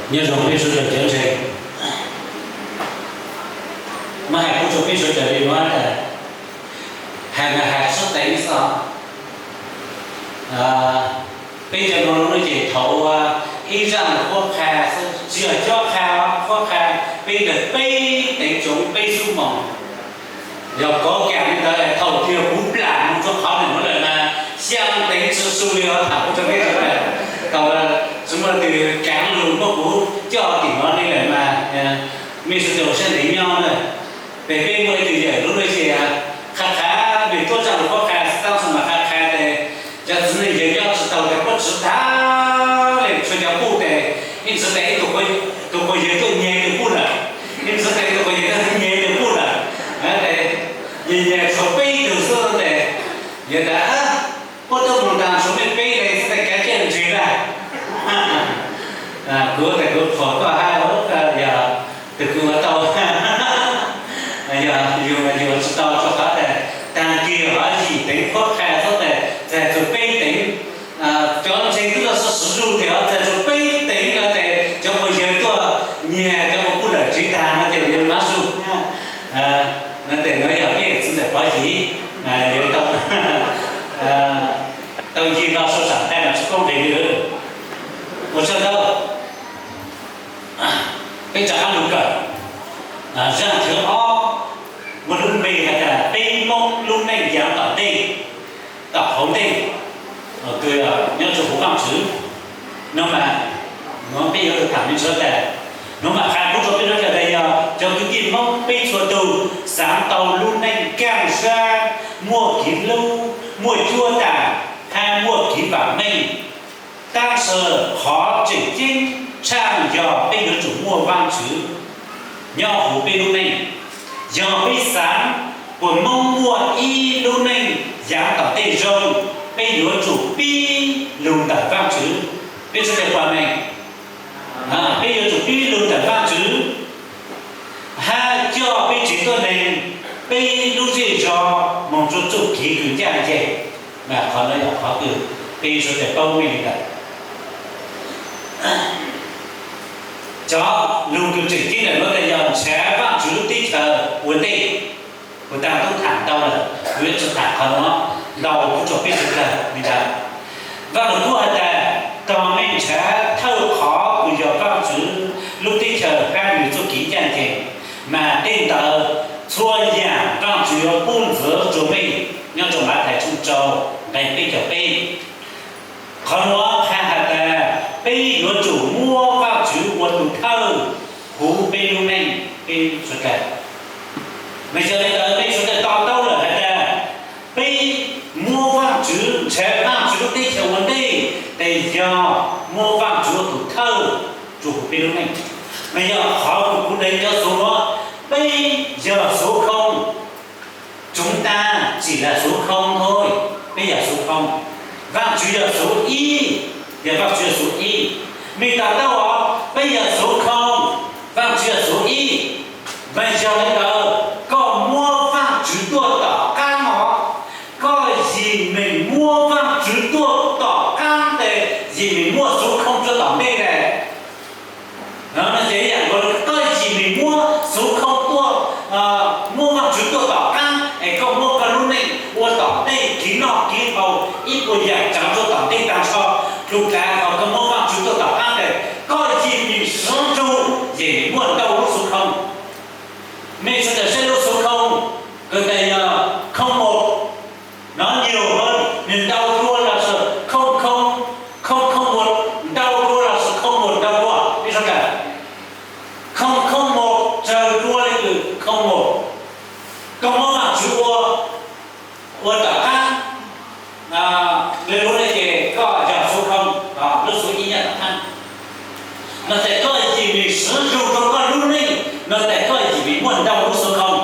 Nyob zoo peb sawv daws cov ntseeg, muab hais kuv rau peb sawv daws li no tas, hais mas hais sib teev xwb. Peb cov no ces thaum ib zaj qhuab qha xwb, tsis yog cob qha, qhuab qha peb ntawm peb teev tsoom peb xub moos. Yog kov kam li ntawd thaum twg kuv plam mus rau qhov ntawd lawm mas xyaa teev tsi su li os, tham kuv rau peb sawv daws. Thaum tsis muaj leej twg kaav lug muab kuv coj tim no li lawm mas mej sawv daws ua siab ntev nyob na. Pem peb muaj ib tug yawm lub npe ces qha qha, nws tuaj zaj lus qhuab qha xwb tab sis mas qha qha ces cov txiv neej yawg nyob tsis tau ces puab tsis tau li, tshuav cov puj ces ib txhia tes ib tug quas yawg tuaj nyiag tus puj lawm, ib txhia tes tus quas yawg tuaj nyiag tus puj lawm. Ces nyiag nyiag tshuav peb tug xwb ces yawg tas, puab tuaj mus tas tshuav mej peb leeg xwb tes kav tsij ntseg lawm. Kuv tes kuv qhuas koj hab, yog tus kuv ua tau, yog yus mas yus ua tsis tau rau qhov tas tag kis hov yim teev qhuab qha xwb tes txag txug peb teev, cov ntseeg twb tau sib sib zug tes txag txug peb teev no tes cov quas yawg tuaj nyiag cov quas puj lawm tsev tag no ces yawg mab zug. No tes no yog peb txiv ntxawm Pov Yim, yawg tau ncig los sau sam thaij mas tsis paub nqe li. Ua tsaug ntau. Peb rov qab lug kawm zaj thib ob, muaj lub npe has tas peb Moob lub neej yaav tom ntej, tom hauv ntej, kws nyob rua huv Vaajtswv. No mas, nuav peb yuav lug tham me ntsis tas, nuav mas qha kuv rua peb sawv daws tas yog cov kwv tij Moob peb txhua tug xaav tau lub neej kaaj sab, muaj kev hlub, muaj cuab tam, hab muaj kev vaam meej. Tab sis qhov tseem ceeb tshaaj yog peb yuav tsum muaj Vaajtswv nyob huv peb lub neej. Yog peb xaav kuas Moob muaj ib lub neej yaav tom ntej zoo, peb yuav tsum pib lug ntawm Vaajtswv. Peb sawv daws puas meej? Peb yuav tsum pib lug ntawm Vaajtswv hab coj peb tsev tuab neeg, peb lub zej zog moog rua txuj kev kws ncaaj nceeg. Mas qhov nuav yog qhov kws peb sawv daws paub meej li ntawd. Cov lug kws tseem ceeb ntawm nuav tas yog nrhav Vaajtswv lub teb chaws ua ntej. Kuv taag tub tham ntau lawm, kuv yuav tsi tham qhov nuav ntau kuv tsuas pib sawv daws li ntawd. Vaaj Lug Kub has tas, tog mej nrhav thawj qhov kws yog Vaajtswv lub teb chaws hab nwg txuj kev ncaaj nceeg, mas tej ntawd txhua yaam Vaajtswv yuav pub ntxiv rua mej. Nyob rua Mathais tshooj rau nqe peb caug peb. Qhov nuav qha has tas peb yuav tsum muab Vaajtswv ua tug thawj huv peb lub neej peb sawv daws. Mas yog le ntawd peb sawv daws to taub lawm has tas peb muab Vaajtswv, nrhav Vaajtswv lub teb chaws ua ntej, tes yog muab Vaajtswv ua tug thawj rua huv peb lub neej. Mas yog qhov kws kuv le cov xuv nuav, peb yog xuv khoo. Tsoov taag tsim lam xuv khoo thoj, peb yog xuv khoo. Vaajtswv yog xuv ib, yog Vaajtswv yog xuv ib. Mej to taub os, peb yog xuv khoo, Vaajtswv yog xuv ib. Mas yog le ntawd koj muab Vaajtswv tuaj tom qaab os, koj yim meem muab Vaajtswv tuaj tom qaab tes yim meem muab xuv khoo tuaj tom ntej le. Ces ib yaam koj yim meem muab xuv khoo tuaj, muab Vaajtswv tuaj tom qaab es koj muab koj lub neej ua tom ntej, kev noj kev haus ib puas yaam tsaav tuaj tom ntej taag nrho, lug dlaav hos koj muab Vaajtswv tuaj tom qaab tes koj yim meem sib zug yim meem muaj ntau lub xuv khoo. Mej sawv daws saib lub xuv khoo kws tas yog khoo mom, nov nyuag hab nwg ntau dlua los sis khoo khoo, khoo khoo mom ntau dlua los sis khoo mom ntau dlua, peb sawv daws. Khoo khoo mom tsawg dlua le kws khoo mom. Koj muab Vaajtswv ua, ua tom qaab, le lub le ces koj yog xuv khoo, lub xuv ib nyob tom qaab. No tes koj yim meem sib zug rua koj lub neej, no tes koj yim meem muaj ntau lub xuv khoo.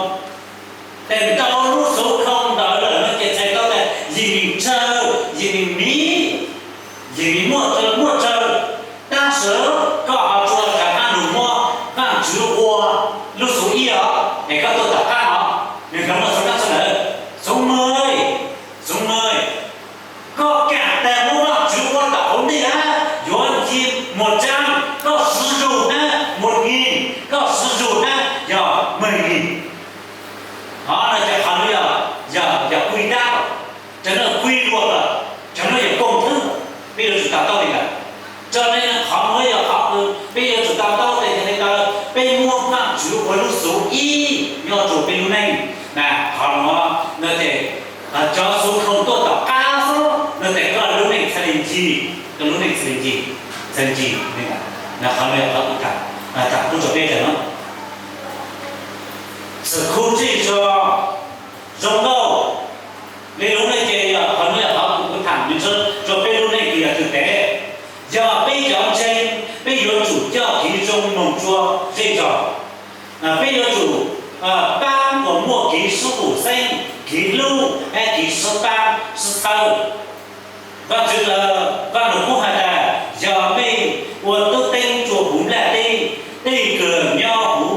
Tes ntau lub xuv khoo ntawd lawm no ces txhais tau tas yim meem tsawg, yim meem miv, yim meem muaj, muaj tsawg. Tab sis koj ho tsuas rov qaab lug muab Vaajtswv ua lub xuv ib os, es koj tuaj tom qaab os, nwg khav muaj xuv dlaab tsi lawm, xuv mej, xuv mej. Koj kaam taag muab Vaajtswv ua tom hauv ntej hab yuav nce muag tsaab, koj sib zug neej, na qhov nuav no ces cov xuv khoom tuaj tom qab xwb no ces koj lub neej txhad li ncig, koj lub neej txhad li ncig, txhad li ncig. Na qhov nuav yog qhov kuv tham, tham pub rua peb tawm nuav. Txhum khuv tsij zog zoo nkauj, le lug ne ces yog qhov nuav yog qhov kuv tham me ntsis rua peb lub neej kws yog twg pem. Yog peb cov ntseeg, peb yuav tsum coj kev zoo moog rua zej zog. Peb yuav tsum paab kuas muaj kev sib pum xeeb, kev hlub, hab kev sib paab sib txhawb. Vaajtswv lawv, Vaaj Lug Kub has tas, yog mej ua tub teeb rua huv nplaj teb, tej kws nyob huv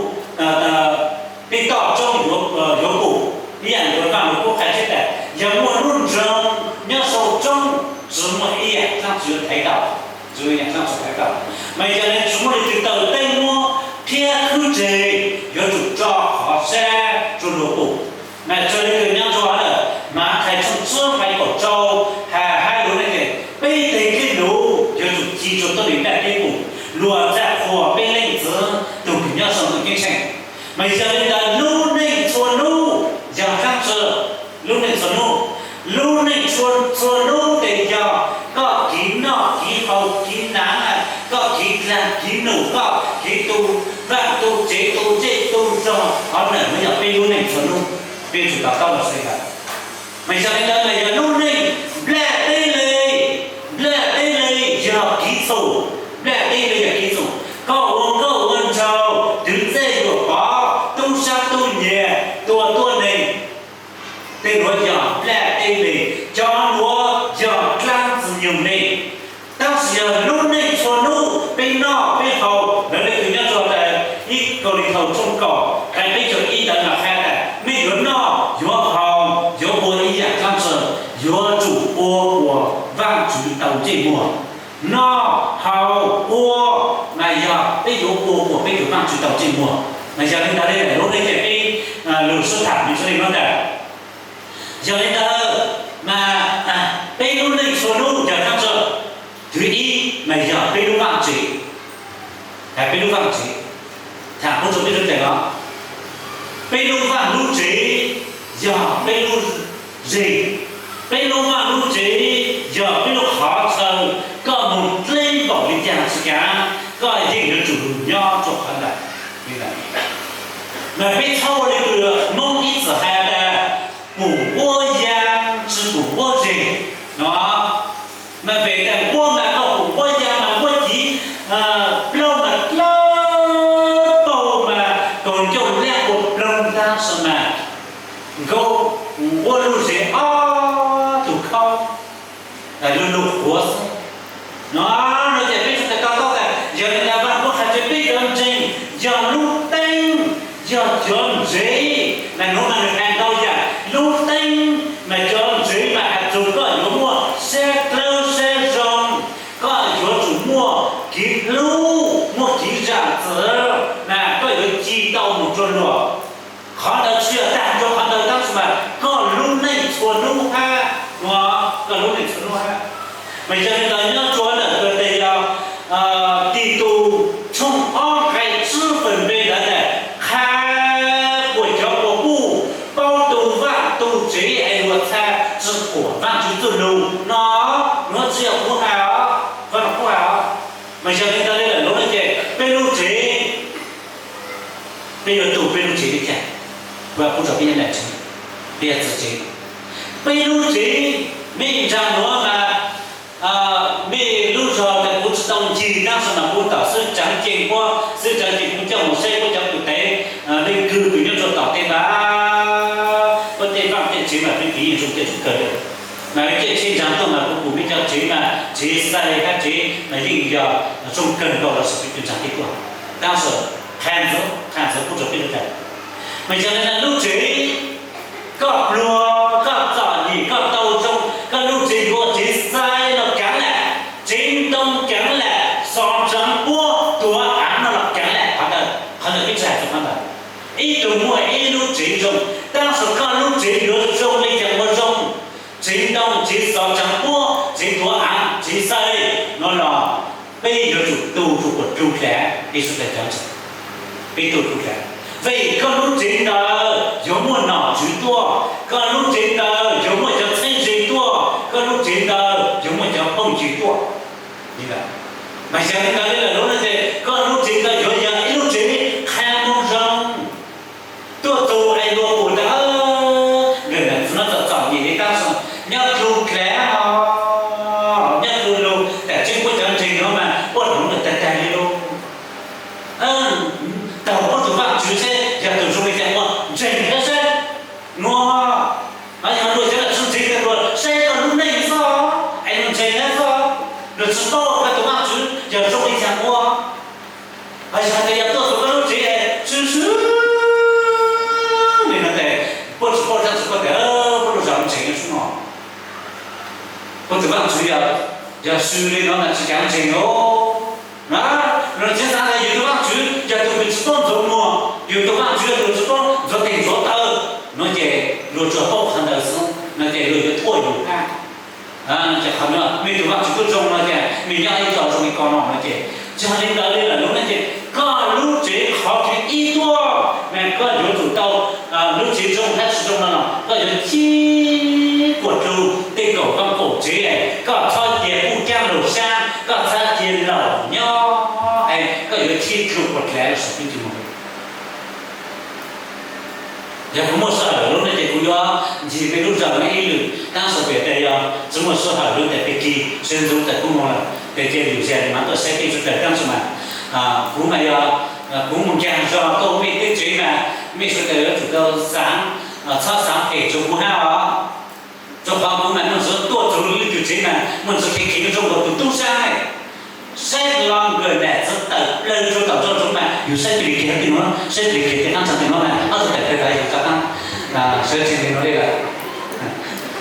tej toj roob yuav pum. Ib yaam rua Vaaj Lug Kub has tas, yog muaj lub nroog nyob sau roob, tsi muaj ib yaam dlaab tsi yuav thaiv tau, tsi muaj ib yaam dlaab tsi thaiv tau. Mas yog le tsi muaj le tug taw teeb muab phiab khwb tseg, yuav tsum rua qhov sab rua luag pum. Mas tsi le kws nyob rua hov lawm, Mathais tshooj tsib nqai kaum rau has hab lug le ces peb teg dlej lug yuav tsum ci rua tuab neeg nplaj teb pum, luag txhaj qhuas peb Leej Txiv tug kws nyob sau ntawm ceeb tsheej. Mas yog le ntawd lub neej txhua nub yog dlaab tsi? Lub neej txhua nub, lub neej txhua, txhua nub tes yog koj kev noj kev haus kev hnav, koj kev dlaag kev num, koj kev tu vaaj tu tsev tu zej tu zog, qhov ntawd nuav yog peb lub neej txhua nub. Peb tsum to taub lug xwb. Mas yog le ntawd mas yog lub neej nplaj teb le, nplaj teb le yog kev txhum, nplaj teb le yog kev txhum. Koj ua nkauj ua nraug, twv txij yuam pov, tub sab tub nyiag, tua tuab neeg, tej nuav yog nplaj teb le, cov nuav yog dlaab Ntxwg Nyoog neej. Tab sis yog lub neej txhua nub peb noj peb haus, lawv le kws nyob rua tas ib Kauleethaus tshooj kaum nqai peb caug ib ntawd mas has tas mej yuav noj yuav haus yuav ua ib yaam dlaab tsi, yuav tsum ua kuas Vaajtswv tau ntsej muag. Noj haus ua mas yog peb yuav ua kuas peb yuav Vaajtswv tau ntsej muag. Mas yog le ntawd le lub neej ces peb lug sib tham me ntsis le nuav tas. Yog le ntawd mas peb lub neej txhua nub yog dlaab tsi? Thwv ib mas yog peb lub vaaj tsev. Has peb lub vaaj tsev, tham pub rua peb lub tsev os. Peb lub vaaj lub tsev yog peb lub zeeg. Peb lub vaaj lub tsev yog peb lub qhov chaw, koj moog dleb npaum le caag tsi kaav, koj yeej yuav tsum lug nyob rua qhov ntawd. Mas peb txhob ua le kws Moob ib txwm has tas pum nquab yaa tsi pum nquab zeeg no. Mas pem tas nquab mas koj pum nquab yaa mas nquab civ plaub mas dlawb paug mas kaum ncauj lab ua ploog taag xwb mas nkaus nquab lub zeeg ob tug khaub lug lug quav xwb. No, no ces peb sawv daws to taub tas yog le ntawd Vaaj Lug Kub has tas peb cov ntseeg yog lub teeb, yog cov ntsev. Mas nuav mas nwg has ntau yaam, lub teeb mas cov ntsev mas has txug koj yuav muaj sab dlawb sab zoo, koj yuav tsum muaj kev hlub, muaj kev zam txim, mas koj yuav ci tau moog rua luag. Qhov ntawd tsi yog taag rua qhov ntawd tab sis mas koj lub neej txhua nub hab, koj lub neej txhua nub hab. Mas yog le ntawd nyob rua ntawm kws tes yog Titus tshooj ob nqai tsib feem npe ntawd tas, qha kuas cov uas kuj paub tu vaaj tu tsev es luag txha tsi quam Vaajtswv txuj lug no. Nuav tsi yog kuv has os, Vaaj Lug Kub has os. Mas yog le ntawd le lawm nuav ces peb lub tsev, peb yuav tu peb lub tsev le caag? Kuv pub rua peb nyob nram tsev, peb yog txiv tsev. Peb lub tsev, mej ntsaa nuav mas mej lub zog tas kuv tsi tau ncig tab sis mas kuv tom xwb tsaav ceeb puab xwb tsaav ceeb kuv coj moog saib puab cov kws tev leej twg kws nyob rua tom tej mas puab tej vaaj tej tsev mas peb tiv yeej zoo tej tsev kawg le. Mas le caij tsheb ntsaa tuaj mas kuv pum mej cov tsev mas tsev xais hab tsev mas yeej yog zoo kawg nkaus los sis peb tsev ntsaa tej tuaj. Tab sis qha ntxiv, qha ntxiv pub rua peb lub tsev. Mas yog le ntawd lub tsev, koj pluag, koj txom nyem, koj tau zoo, koj lub tsev yuav tsev xais los kaav lawm, tsev ntoo kaav lawm, xov tsaav puab tuav aav no los kaav lawm. Qhov ntawd, qhov ntawd peb tsi has rua qhov ntawd. Ib tug muaj ib lub tsev zoo, tab sis koj lub tsev yuav zoo le caag ua zoo? Tsev ntoo, tsev xov tsaav puab, tsev tuav aav, tsev xais no los peb yuav tsum tu rua kuas dlug dlawg, peb sawv daws cov ntseeg, peb tu dlug dlawg. Pem koj lub tsev ntawd yuav muaj nom tswv tuaj, koj lub tsev ntawd yuav muaj cov txheeb ze tuaj, koj lub tsev ntawd yuav muaj cov phooj ywg tuaj. Mas yog li ntawd li lawm lub no ces koj lub tsev ntawd yuav yog ib lub tsev qha moo zoo. Tuaj tus es luag pum tas, nkawd txom txom nyem li tab sis nyob dlua dlav os, nyob dlua lug tam tseeb puab cov ntseeg no mas puab hloov lawm tag tag li lug. Taug puab tus Vaajtswv seb yog tus zoo li cas ua ntseeg thiab seb. Nuav, yog luag cov lawm tsi ntseeg kag luag saib koj lub neej xwb, es luag ntseeg thiab xwb, luag tsi paub koj tus Vaajtswv yog zoo li cas ua. Yog tas yog tuaj tus koj lub tsev es swb swb li no tes, puab tsi paub sab tsi paub tes, puab lug zam ntseeg xwb no. Puab tus Vaajtswv yog swb li no mas tsi kav ntseeg os. Luag tsi xaav tas yug tus Vaajtswv yog tus kws tsi paub ntxuav muag, yug tus Vaajtswv yog tus tsi paub ntxuav tes ntxuav taw, no ces luag tsuas paub qhov ntawd xwb no ces luag yuav thuam yug hab. Ces qhov no mej tus Vaajtswv kuj zoo no ces mej nyob ib co zoo li ko no no ces, yog li ntawd li lawm lub no ces koj lub tsev qhov thib ib tuaj mas koj yuav tsum tau, lub tsev zoo hab tsi zoo no los koj yuav chib puas dlug tej kaum kooj kaum tsev, koj txhob cia kuj caab laug sab, koj txhob cia laug nyob, es koj yuav chib dlug puas dlav lug saum peb tug no. Yog kuv muaj sij hawm lub no ces kuv yuav ncig mej lub zog no ib lwm, tab sis piam tas yog tsi muaj sij hawm lub tes pig kig sib ntxub tas kuv moog lawm tes cia lwm zag mas tuaj saib peb sawv daws tab sis mas kuv mas yog kuv moog ncaag zog tuaj mej teb tsev mas mej sawv daws yuav tsum tau xaav, txhob xaav phem rua kuv hab os. Rua qhov kuv mas muaj ntxwv tuaj txug lub tug tsev mas muaj ntxwv kheev kheev zoo nkaus tus tub sab ne, saib lo nkawd nam txwv tawm plawg rua tom nroj zoov mas yug saib plig kiag tej nuav, saib plig kiag tej qaab tsaa tej nuav mas ob tug tawm plawg rov yug rov qaab, sawv tsees li nuav li lawm.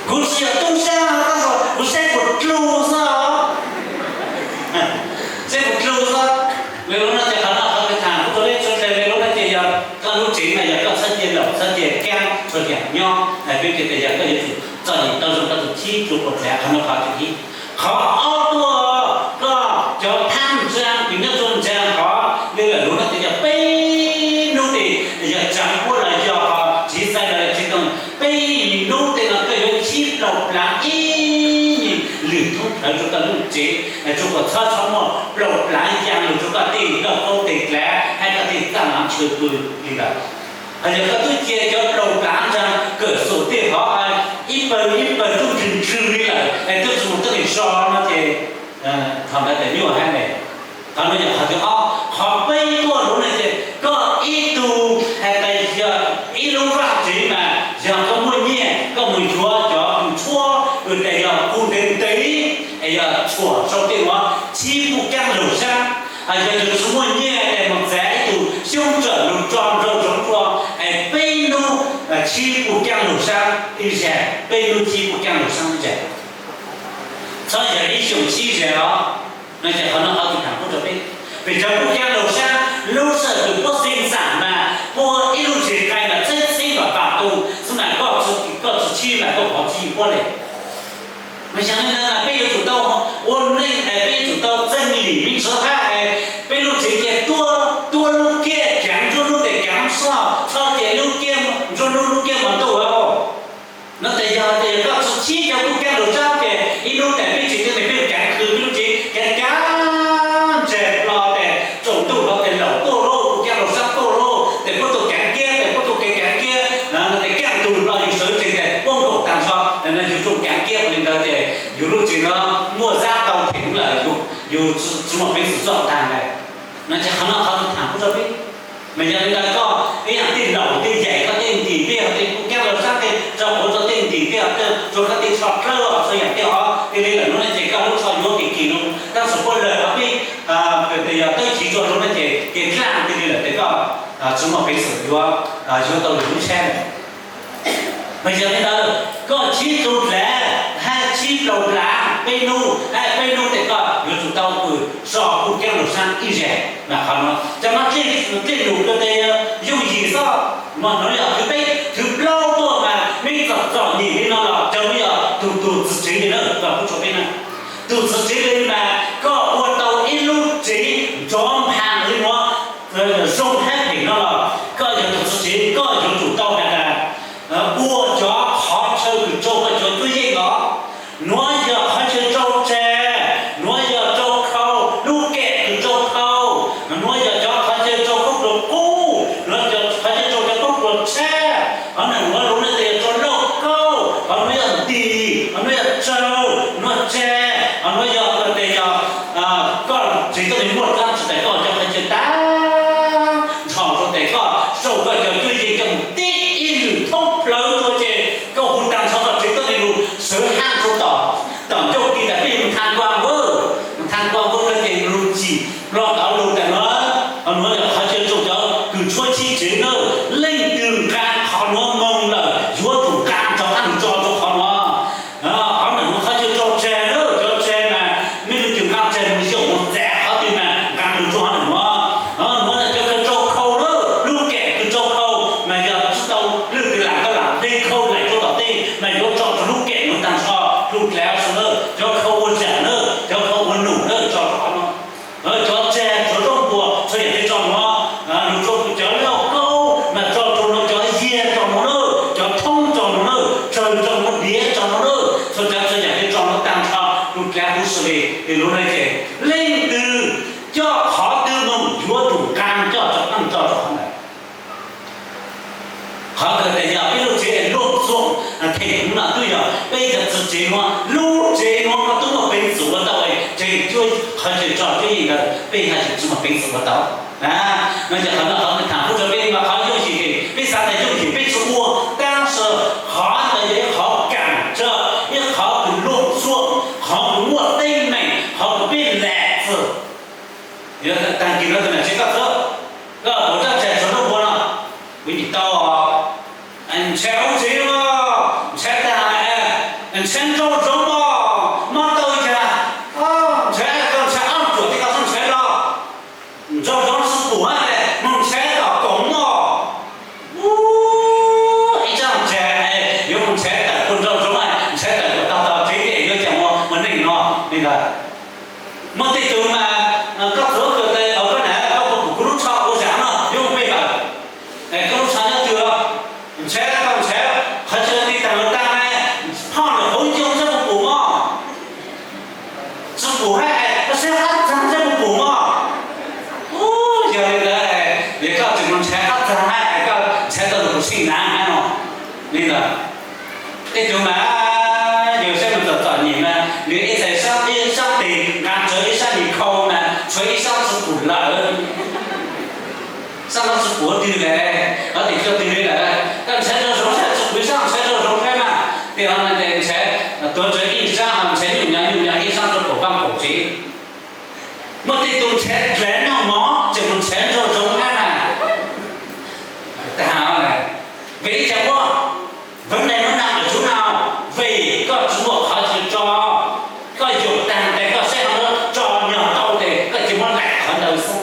Kuv tsi yog tub sab, tab sis kuv saib puas dlug xwb, saib puas dlug xwb. Li lub no ces qhov no qhov kws tham kuv rua peb sawv daws li lub no ces yog koj lub tsev mas yog koj txhob cia laug txhob cia kaab txhob cia nyob, peb cia tas yog koj yuav tsum txom nyem tau zoo koj tus chib dlug puas dlav, qhov no qhov thib ib. Qhov ob tuaj, koj cov thaaj ntsaag kws nyob rua ntsaag qhov li lawm lub no ces yog peb nub tes, yog tsaav puab los yog tsiv xais los yog tsiv toog, peb nub tes no koj yuav chib plaub plaav ib nyuag lwm thoob plawv rua koj lub tsev, rua kom txhob txhob muaj plaub plaav yaa lug rua koj tej nkauj qaub tes dlav hab koj tej txaj laav chaw pw li ntawd. Hos yog koj tub cia cov plaub plaav ntsaag kawm xum tej hov ib pawg ib pawg tub ntwg ntwg li lawm es tub tsi moog tuab neeg so no ces qhov ntawd tes nyuaj hab ne. Qhov no yog qhov thib ob. Qhov peb tuaj lub no ces koj ib tug has tas yog ib lub vaj tsev mas yog koj muaj nyiaj koj moog yuav cov kws tshuab kws tas yog kub ntev ntev es yog tshuam sau tej nuav chib puj kaab lug sab. Yog yug tsi muaj nyiaj tes moog txav ib tug xyoob rawm lug tso nraum zoov rua es peb nub chib puj kaab lug sab ib zag, peb nub chib puj kaab lug sab ib zag. Txhob yog ib xyoos chib zag os. No ces qhov no qhov kws tham kuv rua peb, peb cov puj kaab lug sab lub sij hawm kws puab xeev xam mas puab ib lub zig qai mas txheeb txheeb pam pam tu xwb mas koj tsi chib mas koj pov tseg puab le. Mas yog li ntawd mas peb yuav tsum tau ua neej, peb yuav tsum tau txeeg lim mej ntxhov hab es peb lub tsev cia tuab lub kiab kaav ntsuab nub tes kaav soj, txhob cia lub kiab ntsuab nub lub kiab mas ntuj lauj. No tes yog tes koj tsi chib cov puj kaab lug sab ces ib nub tes peb tsev tuab neeg peb kaav khw peb lub tsev kaav kaav ntseg plo tes tsaus ntuj hlo tes laum tuaj lauj, puj kaab lug sab tuaj lauj, tes puab tuaj kaav kiab, tes puab tuaj kaav kiab, tes kaaj tug plo yug sawv tsees tes puab nkaum taag nrho, yug tuaj kaav kiab li ntawd ces yug lub tsev no muaj zab tau theem lawm, yug tsi muaj peev xwm txog taag lawm. No ces qhov no qhov tham kuv rua peb. Mas yog li ntawd koj ib yaam tej laum tej yaim koj tej ntim tej, tej puj kaab lug sab tej tso quav rua tej ntim tej, rua koj tej tsho dlawb, txhua yaam tej os, tej li lawm lub no ces koj lub tsho yuav kim kim lug, tab sis puab lawm qhov peb, tes yog tawb chiv rua lub no ces cia dlaaj tej li lawm tes koj tsi muaj peev xwm yuav, yuav tau lwm lub tshab lawm. Mas yog li ntawd koj chib tug dlav hab chib plaub dlav peb nub hab peb nub tes koj yuav tsum tau kws so puj kaab lug sab ib zag. Mas qhov no cov no dlej lug kws tes yooj yim xwb, mas no yog thib peb, thib plaub tuaj mas mej txom txom nyem li no los cov no yog tug tug txiv tsev li na, koj kuj tshuav peb na. Tug txiv tsev li mas koj ua tau ib lub tsev nrov nphaas li nuav, zoo hab phem no los koj yog tug Ces koj yuav tsum tau has tas, ua cov qhov chaw kws rau koj cov cuab yeej os. Nuav yog qhov chaw rau tseg, nuav yog rau khau, lub kem kws rau khau, nuav yog cov qhov chaw rau khaub pluas qub, nuav yog qhov chaw rau cov khaub pluas tshab, hov nuav lub neej tes yog rau lauj kaub, hov nuav yog ntim, hov nuav yog tsawg, nuav tseg, hov nuav yog tes yog koj tsev tuab neeg muaj dlaab tsi tes koj cov qhov chaw tag nrho rau tes koj rau koj cov cuab yeej coj mus tib ib lwm thoob plawv rua ces koj hu taag nrho koj tsev tuab neeg lug sawv haab rua tom, tom ncauj kis tas peb mus tham nkuaj, mus tham nkuaj no ces lug cim plho tau lug tas nuav, hov nuav yog qhov chaw rau cov kws tshuab tshib tsev nawb. Leej twg nqa qhov nuav moog lawm yuav tsum nqa rov qaab lug tso rau qhov nuav. Hov nuav qhov chaw rau tseg nawb, cov tseg mas mej leej twg nqa tseg mus yaum mus txav qhov twg mas nqa lug rau hov nuav. Hov nuav cov kws rau khau nawb, lub kem kws rau khau mas yog tsi tau leej twg lam koj lam dej khau laim rau tom tej mas yuav tso rau lub kem nuav taag nrho, lug dlav sua nawb, cov khau ua zam nawb, cov khau ua num nawb, tso rau hov nuav. Cov tseg, cov zaub npua, txhua yam tej tso nuav, lug rau cov lauj kaub mas tso rau nuav, cov yiag tso nuav nawb, cov thoob tso nuav nawb, tsawg tso nuav, diav tso nuav nawb, txhua tsav txhua yam tej tso nuav taag nrho, lug dlav huv si le, tes lug le ces leej twg coj qhov twg moog yuav tsum nqa coj rov qaab tso rau qhov ntawd. Qhov kawg tes yog peb lub tsev luaj txuam, theem nuav no tub yog peb cov txiv tsev nuav, lub tsev nuav koj tub muaj peev xwm ua tau, tsev cuab, qhov chaw tso cuab yeej ntawd peb haj tseem tsi muaj peev xwm ua tau. No ces qhov no qhov tham pub rau peb mas qhov yooj yim, peb xav tas yooj yim peb tsi ua, tab sis qhov ntawd yog ib qhov kaam rau, ib qhov kws luaj txuam, qhov kws muaj teeb meem, qhov kws peb lam txug. Yuav taag kis no tus nam tsev koj txawj, koj puas txawj tseg tsuav lub npua no? Kuv tsis tau. Ntshav ub tsev os, ntshav taag, ntshav nraug zoov os, mob tau yag, ntshav, koj ntshav ob ruam tej koj txhob ntshav los, nraug zoov tsi pum, moog ntshav tom koom mog. Ub, ib tsaab ntshav, yuav moog ntshav tawm puag nraug zoov, ntshav tawm puag tag tog tsev tes yuav cas ua ua neej no li ntawd. Muaj tej tug mas koj txawm kws tes, koj nam, koj puas pum kuv lub tsho ua zam no yuav moog peb lawm, koj lub tsho nyob twg los? Ntshav, koj ntshav qhov chaw tig taag lug taag, phoj lawm hauv ncoo saib puas pum mog. Tsi pum hab, koj saib qab txaag saib puas pum mog. Ub, yog li ntawd, yog koj tseem mus ntshav qab txaag hab, koj ntshav tau lug pum seej naav hab no li ntawd. Tej tug mas yog saib mus txom txom nyem mas nws ib txhais sab, ib sab tes nqa tsawv ib sab nyem khau mas tshuav ib sab tsi pum lawm. Sab no tsi pum twg le, hov tes cuag twg li lawm. Koj ntshav nraug zoov saib tsi pum ib sab, ntshav nraug zoov saib mas, tej hov no tes ntshav tuav tsawv ib sab, ntshav nyuj nyo nyuj nyo ib sab tsi pum vaaj kaum tsev. Muaj tej tug ntshav dlav noj mov tseem mus ntshav nraug zoov hab na. Tag vim li cas muaj, vấn đề nó nằm ở chỗ nào, vim koj tsi muaj qhov chaw tso, koj yuam taag tes koj saib qhov ntawd tso nyog tau tes koj cia muab laim qhov ntawd xwb.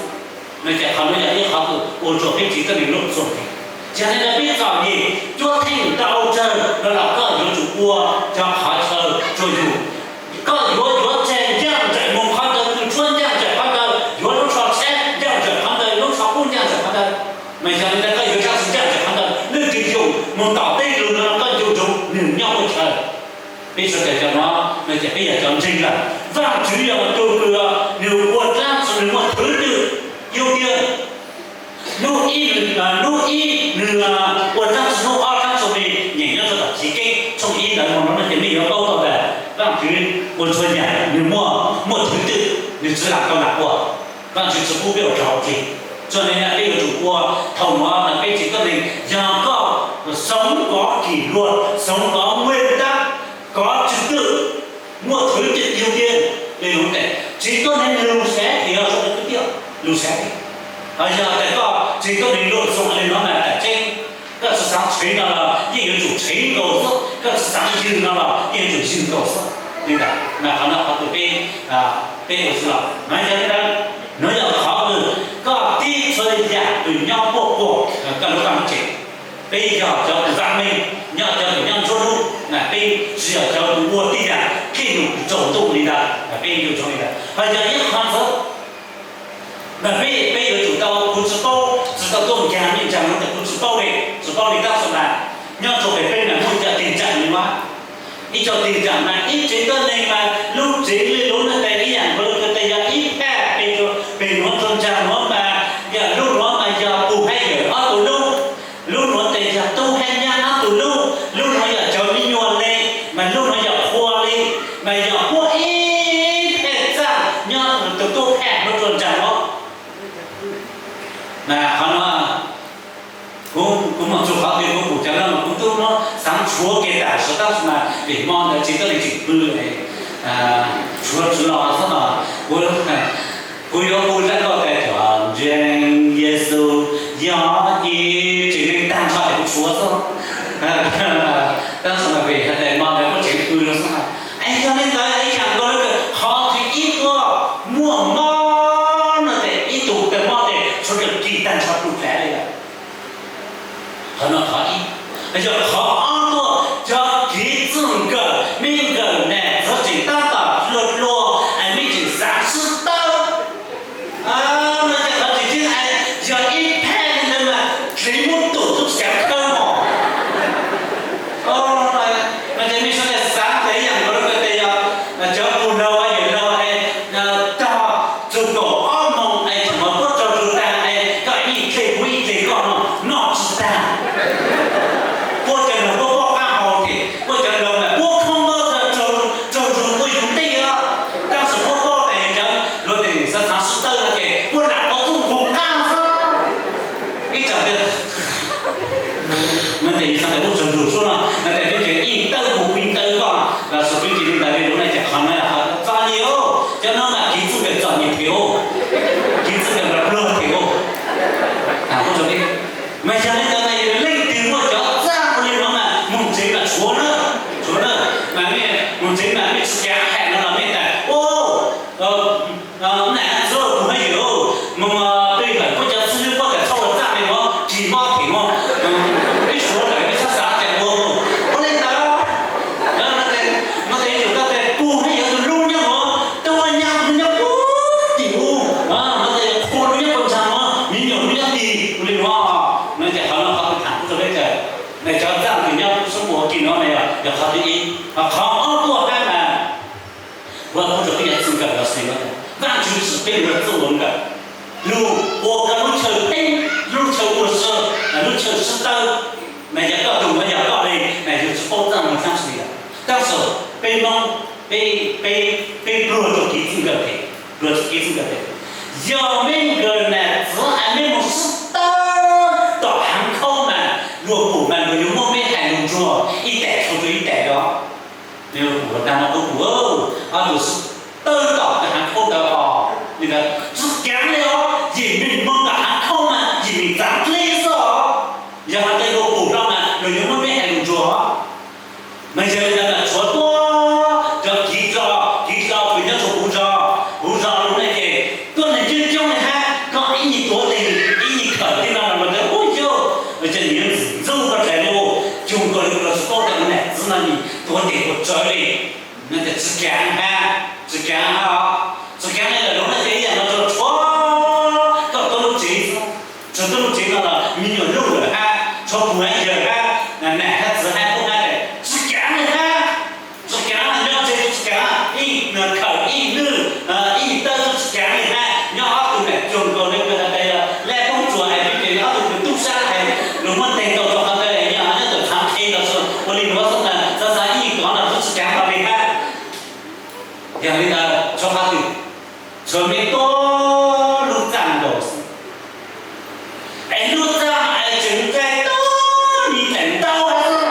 No ces qhov no yog ib qhov kws ua rua peb tsev tuab neeg luaj txuam heev. Yog li ntawd peb txom nyem cuab theej ntau tsawg no los koj yuav tsum ua cov qhov chaw rua yug. Koj yuav yuav tseg ncaaj nraim moog qhov ntawd, kws tshuab ncaaj nraim qhov ntawd, yuav lub tsho tshab ncaaj nraim qhov ntawd, lub tsho qub ncaaj nraim qhov ntawd. Mas yog li ntawd koj yuav tsab tsi ncaaj nraim qhov ntawd, leej twg yoog moog tom tej lug no koj yoog zoov nwg nyob ua chaw. Peb suav daws cov no, no ces peb yog cov ntseeg lawm. Vaajtswv yog tug kws nwg ua dlaab tsi nwg muaj thứ tự ưu tiên. Hnub ib, hnub ib nwg ua dlaab tsi, hnub ob dlaab tsi, nyeem nyob rua tom Chiv Keeb tshooj ib ntawd moog no ces mej yuav paub tau tas Vaajtswv ua txhua yaam nwg muaj, muaj thứ tự, nwg tsi lam tau lam ua. Vaajtswv tsi pub peb ua rau hauv plig. Txuas ntawm no peb yuav tsum ua thaum no, peb tsev tuab neeg yog koj sống có kỷ luật, sống có nguyên tắc, có trật tự, muaj thứ tự ưu tiên, li lug tes tsev tuab neeg lug sab tes yog sab tes twb tiaj lug sab tes. Ho yog tes koj tsev tuab neeg luaj txuam li no mas tam tseeb, koj tsi xaav tshev no los yeej yuav tsum tshev nkaus xwb, koj tsi xaav ywg no los yeej yuav tsum ywg nkaus xwb. Li ntawd mas qhov no qhov kws peb, peb ua tsi los mas yog li ntawd, no yog qhov kws koj tib txhua yaam kws nyob puaj puam koj lub vaj lub tsev. Peb yog cov kws vam meej, nyob cov kws nyob nruab hnub mas peb tsi yog cov kws ua tib yaam keej num kws tsaus ntuj li ntawd, mas peb yuav tsum li ntawd. Ho yog ib qhov ntxwv mas peb, peb yuav tsum tau, kuv tsi paub, tsi tau tuaj nkaag mej nraag no tes kuv tsi paub li. Ib co tib nram mas ib tsev tuab neeg mas lub tsev lwm lub no tes ib yam nkaus li tes yog ib phaj pem nuav rua nraag nuav mas yog lub nuav mas yog pug hab yawm ob tug lub, lub nuav tes yog tub hab nyab ob tug lub, lub nuav yog cov me nyuam le, mas lub nuav yog qhua le, mas yog puab ib phaj txaj nyob tus tub phaj nuav rua nraag nuav. Mas qhov no kuv, kuv moog txug qhov twg kuv pum cov no mas kuv tub muab xaav tshuav kev tam sim tab sis mas vim mo ntawd tsis tuab neeg tseem pw, tshuav tsis los xwb no. Kuv, kuv yuav hu zaj nkauj tes cov ntseeg Yexus yog ib tsev neeg tag nrho es kuv tshuav xwb. Tab sis mas vim has tas mo ntawd kuj tseem pw no xwb. Es yog le ntawd ib yam nkaus le qhov thib ib tuaj muaj mob no tes ib tug tawg mob tes tshuav kis tag nrho plhu plav le lawm. Qhov no qhov ib. Yog qhov ob tuaj cov kev txwj nkawm, mej nkawm nam txwv tseem tab tom hluas hluas es mej tseem xaav sib tawb. No ces qhov tseem ceeb yog ib phaj le ntawd mas dlev muab tum tub tsis kav khawb mos. No ces mej sawv daws xaav tes ib yam nkaus le tes yog cov pug laug yawm laug es tog txug kaum ob moos es tseem mov puab tsaug zug taag es koj ib dleg kuv ib dleg koj no noj tsis taag. Puab cov laug puab poj qaab hau tes puab cov laug mas puab khoob mob tsaug zug puab yug ntej os. Tab sis puab paub tas cov luag tes xav xaav sib tawb no ces puab lam ua txuj nqug qaab xwb. Ib tsoom no tes yog xaav tas puab tsaug zug suab no no tes peb ces ib tawb kuv ib tawb koj los sis peb ces li ntawd li lub no ces qhov no yog qhov txom nyem os. Cov no mas kev txwj nkawm txom nyem phem os, kev txwj nkawm pluag phem os. Mas yog le ntawd mas yog leej twg muaj cov txaj ua le nuav mas moog tsev mas tshuav na, tshuav na. Mas mej moog tsev mas mej tsis kav ham no los mej tas nam txwv kuv hab yawm moog peb hawm puab cov xib hwb puab tas txhob ua txaj le nuav kis mob phem nuav. Peb suav lawm peb txhob xav tas ua, ua le ntawd. No tes yug tau tes pug hab yawm tus lub nyob nuav, tub nyab nyob puag tim u, no tes qhua lub nyob puag ntsag nuav, me nyuam lub nyob tim u le nuav. No ces qhov no qhov kuv tham kuv rua peb kawm, cov txaj kws nyob sab puag tim nuav mas yog qhov thib ib. Qhov ob tuaj hab mas kuv kuj rua peb cov txwj nkawm los sis Vaajtswv tsim peb lug txuj nkawm, lug ua koj lub chaw pheej, lub chaw ua si, lub chaw sib tawb. Mas yog koj tug nuav yog koj le mas yug tsis paub txaj muag txheeb tsi le lawm. Tab sis peb Moob, peb, peb pluag rua kev txwj nkawm tes, pluag rua kev txwj nkawm tes. Yog mej nkawm nam txwv es mej moog sib tawb tom haav khaub mas luag pum mas luag yuav muab mej hais lug ntsuag ib taam txhua rua ib taam os. Pum tag no kuv pum ob tug sib tawb tom haav khaub ntawd os, tsi kaav le os, yim mej moog tom haav khaub mas yim mej txaav dleb xwb os. Yog hais tias luag pum no mas luag yuav muab mej hais lug ntsuag os. Mas yog le ntawd mas tshuav tuab cov kiv dlau, kiv dlau kws nyob rua huv zog, huv zog lug ne ces tuab neeg coob coob le hab, koj ib nyuag tuav tes, ib nyuag khawm tej no los ntawd ub yog, ces nws yuav ntxub koj dlaag le, cuag nkaus le luag tsis paub tas ua nam txwv no nws tuav tes ua tsawv le. No ces tsi kaav hab, tsi kaav hab, tsi kaav le lawm lug no ces ib yaam no rua tshuav koj tuab lub tsev, tshuav tuab lub tsev no los me nyuam luj lawm hab, tshuav pug hab yawg hab, nam hab txwv hab tub hab, tsi kaav le hab. Tsi kaav nyob tsev tsi kaav, ib khawm ib nwj, ib tawb tsi kaav le hab, nyob ob tug nam cuag nkaus le kws has tas le poob tsuas hais peb ces ob tug kws tub sab hais lug muab nteg tau rua qhov ntawd nyob, nyob tawm txhaav qhe los ua le nuav xwb mas xaav xaav ib kov no tsi kaav tau le hab. Yog le ntawd tshuav qhov twg? Tshuav mej tuab lub txaj nkaus xwb. Es lub txaj es tseem nqaij tuab nyim dlaim ntau xwb.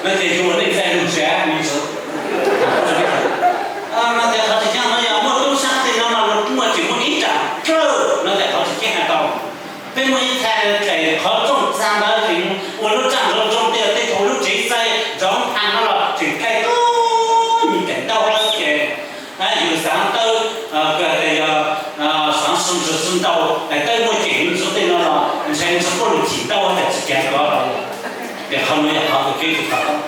No ces yus ua neej txais lus siab me ntxwv. No ces qhov tseem ceeb no yog muaj tub sab tej no mas luag muaj tseem muaj ib nram kawg no ces qhov tseem ceeb hais tau. Peb muaj ib txhais daim qhov rooj txag ntawd tseem ua lub txaj nrov zoo tej tej thaum lub tsev xais nrov pha no los tseem kaij tub me kaim ntau ces yus xaav tawb, kws tias yog xaav sw ntsws sw ntau, tawb muaj ceem ntxuav tej no los ntshai ntxuav puab lug chim ntau tas tsi ceev kov. Ces qhov nuav yog qhov kws peb tsi tau tau.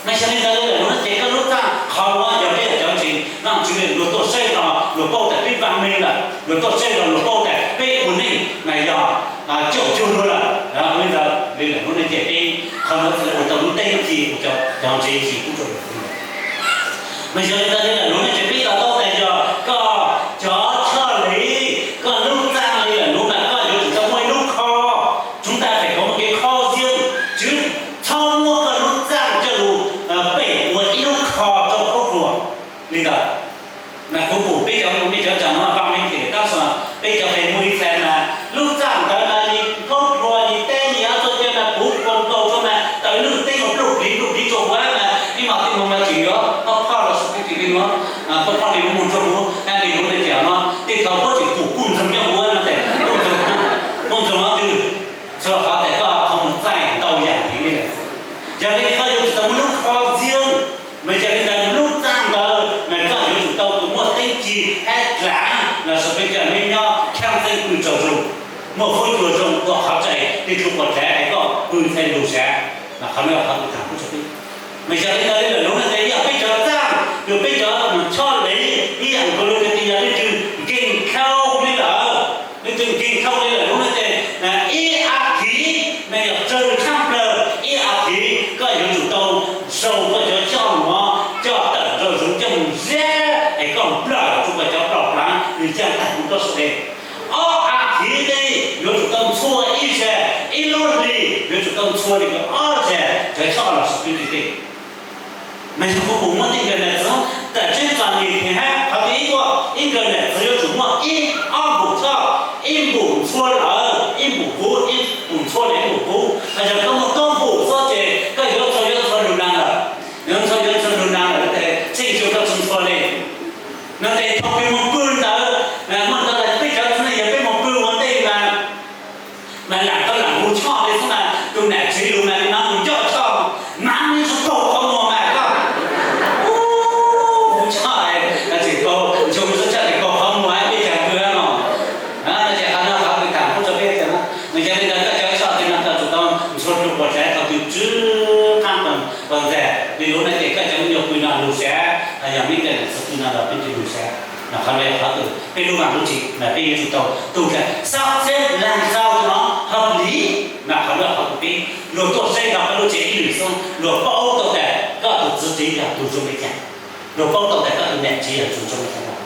Mas yog li ntawd lawm lub no ces koj lub txaj qhov nuav yog peb yog cov ntseeg Vaajtswv lawm luag tuaj saib no luag paub tas peb vaam meej lawm, luag tuaj saib no luag paub tas peb ua neej mas yog caum cuag luag lawm. Li ntawd li lawm lub no ces peb qhov nuav txhad le ua tau lub teeb ci ua cov ntseeg ci pub rua luag. Mas yog li ntawd li lawm lub no ces peb to taub tas yog koj cov choj li, koj lub txaj li lawm lub mas koj yuav tsum tau muaj ib lub kho. Tsuv ntaj fem kom muaj kev kho yeej, tsis txhob muab koj lub txaj coj lug pem ua ib lub kho rau khaub ruas li ntawd. Mas kuv pum peb cov mej cov tsaam no vaam meej ces tab sis peb cov pem muaj ib txhais mas lub txaj ntawd mas yus khaub ruas yus teb yus ob txhua cai mas puv nkaus rua mas tawv lwj teb mus pluj pliv pluj pliv rua huv mas ib mos tej moog mas tseem yuav phoj phoj los xwb, peb tseem le nuav phoj phoj li lub moog rua huv hab li lub le tias no tej thaum puab tseem pum kuj ntsoog nyob huv no tes kuj ntsoog, kuj ntsoog ob twg, txhua qhov tes koj qhov muag txaij ntau yaam heev li lawm. Yog li koj yuav tsum tau muaj lub kho yeej, mas yog li ntawd lub txaj ntawd mas koj yuav tsum tau tus muaj teeb ci hab dlaav los sis peb cov neeg nyob khaaj txeeb pw tsaug zoo, muaj fuab cua zoo ua qhov txhais tej tug quas dlaav es koj pw ntxhais lug sav. Mas qhov nuav yog qhov kws tham kuj txug peb. Mas yog li ntawd li lawm lub no tes ib yaam peb cov txaj, yog peb cov choj li ib yaam nkaus li tes yog leej twg nkeeg dhau li lawm, leej twg nkeeg dhau li lawm lub no tes ib as thiv mas yog tsawg tshaaj plawg ib as thiv koj yuav tsum tau sau koj cov choj nuav coj tawm nraum zoov coj mus ziab es koj nplawm rua koj cov plawg plaav nws caaj taag kuv rab suav dej. Ob as thiv tej yuav tsum tau ntxhua ib zag, ib lub hli yuav tsum tau ntxhua li kws ob zag cov choj los sis peb tug tej. Mas yog kuv pum muaj tej nkawm nam txiv tam tseeb txom nyem hab qhov twg ib tuaj ib nkawm nam txiv yuav tsum muaj ib ob npum choj, ib npum ntxhua lawm ib npum kuv, ib npum ntxhua lawm ib npum kuv. Has yog koj muaj kaum npum xwb ces koj yuav txhua yuav txhua lug nag lawm, yuav txhua yuav txhua lug nag lawm tes txheej xyoo koj tsi ntxhua li. No tes thaum peb moog pw ntawd, muaj ntawd peb cov txiv neej yog peb moog pw ua ntej mas mas lam koj lam hu choj li xwb mas tus nam tsev lug mas tus no mus ncoj choj, mas nws tsi kaug qhov muag mas koj hu choj, tseem kaug, ntshe tsi tshaj tseem kaug qhov muag peb caag pw no. Ces qhov no qhov kws tham kuj rua peb tias no, nws yog li ntawd koj cov choj tes no koj tsum tau ntxhua rua quas dlaav thaum twg tsw qaab pag ntxag li lub no ces koj cov me nyuam pw no lug sav, yog meb cov nam txiv pw no los peb tsi lug sav. Mas qhov no yog qhov kws peb lub vaam lub tsev mas peb yuav tsum tau tu tas xab xeb laag txau no hab li. Mas qhov no yog qhov kws peb luag tuaj saib no koj lub tsev ib lwm xwb luag paub tau tas koj tus txiv tsev yog tus zoo le caag, luag paub tau tas koj tus nam tsev yog tus zoo le caag.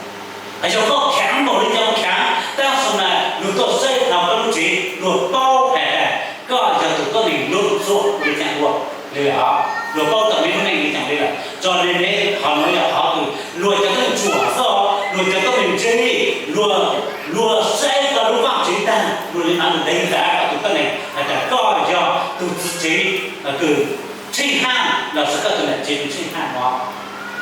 Has yog koj khaav npaum li cas khaav tab sis mas luag tuaj saib no koj lub tsev luag paub has tas koj yog tus tuab neeg lug txuam le caag ua li lawm. Luag paub tau meb lub neej le caag li lawm. Tso le ne qhov no yog qhov kws luag cov tuab neeg tsuam xwb, luag cov tuab neeg ntse, luag, luag saib koj lub vaaj tsev taag luag le maav lug deev ntav koj tus tuab neeg has tas koj yog tus txiv tsev kws tsheej haaj los sis koj tus nam tsev kws tsheej haaj no.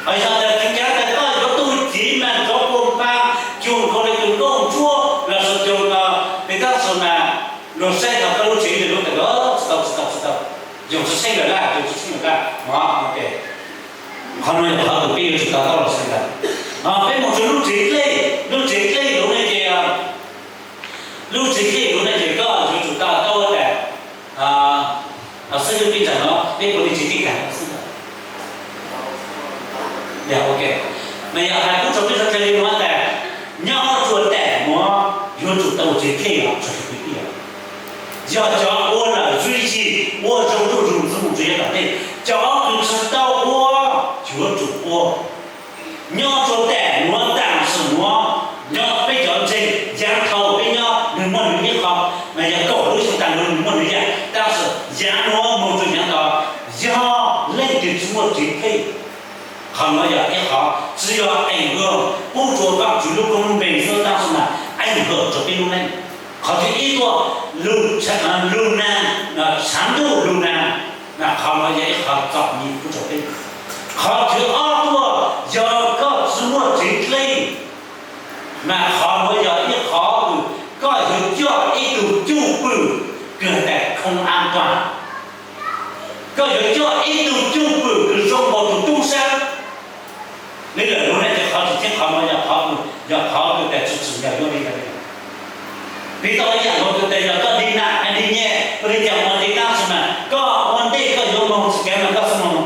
Ho yog tas tseev cav tas koj yuav tu cev mas cov kua npaa cuag nkaus le tus nkauj ntsuab los sis cuag no, peb tab sis mas luag saib tau koj lub tsev lub tas tsi tau, tsi tau, tsi tau, yog tsi tsheej lawm laj, yog tsi tsheej lawm laj no. Qhov no yog qhov kws peb yuav tsum tau taub los saib ntawd. Peb moog rua lub tsev dlej, lub tsev dlej lub ne ces, lub tsev dlej lub ne ces koj yuav tsum tau taub tas xwb, peb ntawm no peb puav leej tsev dlej taag xwb. Mas yog has kuv rua peb sawv dlawg le nuav tas, nyob rua taam nuav yuav tsum tau tsev dlej los tsev dlej. Yog cov ua lawm zuj zus, ua zoo zuj zus ntxwv mus rua yav tom ntej, cov kws tsi tau ua yuav tsum ua. Nyob rua taam nuav taam sim nuav, nyob peb cov ntseeg yaav thaum peb nyob nwg muaj nwg ib qho, mas yog kaum lub xyoo taag nuav nwg muaj nwg yam, tab sis yaav nuav moog rua yaav tod, yog leej twg tsi muaj tsev dlej, qhov nuav yog ib qhov tsi yog ees luag pub rua Vaajtswv lub koob lub npe xwb tab sis mas ees luag rua peb lub neej. Qhov thib ib tuaj, lug, lug naag, tshav ntuj lug naag, Mas qhov no yog ib qho txom nyem kuv tso peb. Qhov thib ob tuaj, yog koj tsis muaj tsev dlej, mas qhov no yog ib qho uas koj yuav coj ib tug cwj pwm kws tas không an toàn. Koj yuav coj ib tug cwj pwm kws zoo nkaus tus tub sab. Li lawm lub neej ces qhov tseem ceeb qhov no yog qhov, yog qhov kws tas tsis tsim nyog yuav li ntawd. Piv tau ib yam nkaus kws tas yog koj dig nam dig nyiaj ua li cas ua li kab xwb mas koj ua ntej koj yuav moog tsis kev mas koj xub moog